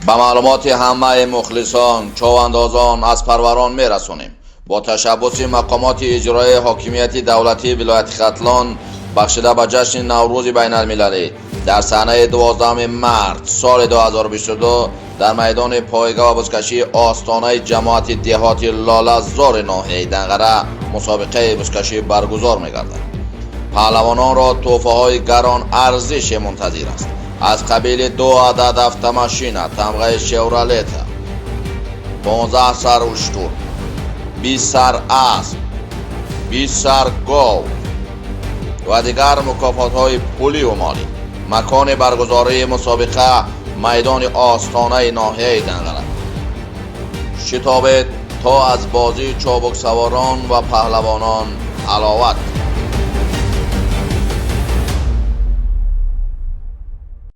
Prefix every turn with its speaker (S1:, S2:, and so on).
S1: Ба маълумоти ҳамаи мухлисон, човандозон, аспарварон мерасонем: бо ташаббуси мақомоти иҷроияи ҳокимияти давлатии вилояти Хатлон, бахшида ба ҷашни Наврӯзи байналмилалӣ, дар санаи 12 март соли 2022 дар майдони пойга ва бузкашии остонаи ҷамоати деҳоти Лолазори ноҳияи Данғара мусобиқаи бузкашӣ баргузор мегардад. Паҳлавононро тӯҳфаҳои гарон арзише мунтазир аст, аз қабили ду адад автомашина тамғаи «Шевролета», 15 сар уштур, 20 сар асп, 20 сар гов ва дигар мукофотҳои пуливу молӣ. Макони баргузории мусобиқа майдони остонаи ноҳияи Данғара. Шитобед, то аз бозии чобуксаворон ва паҳлавонон ҳаловат.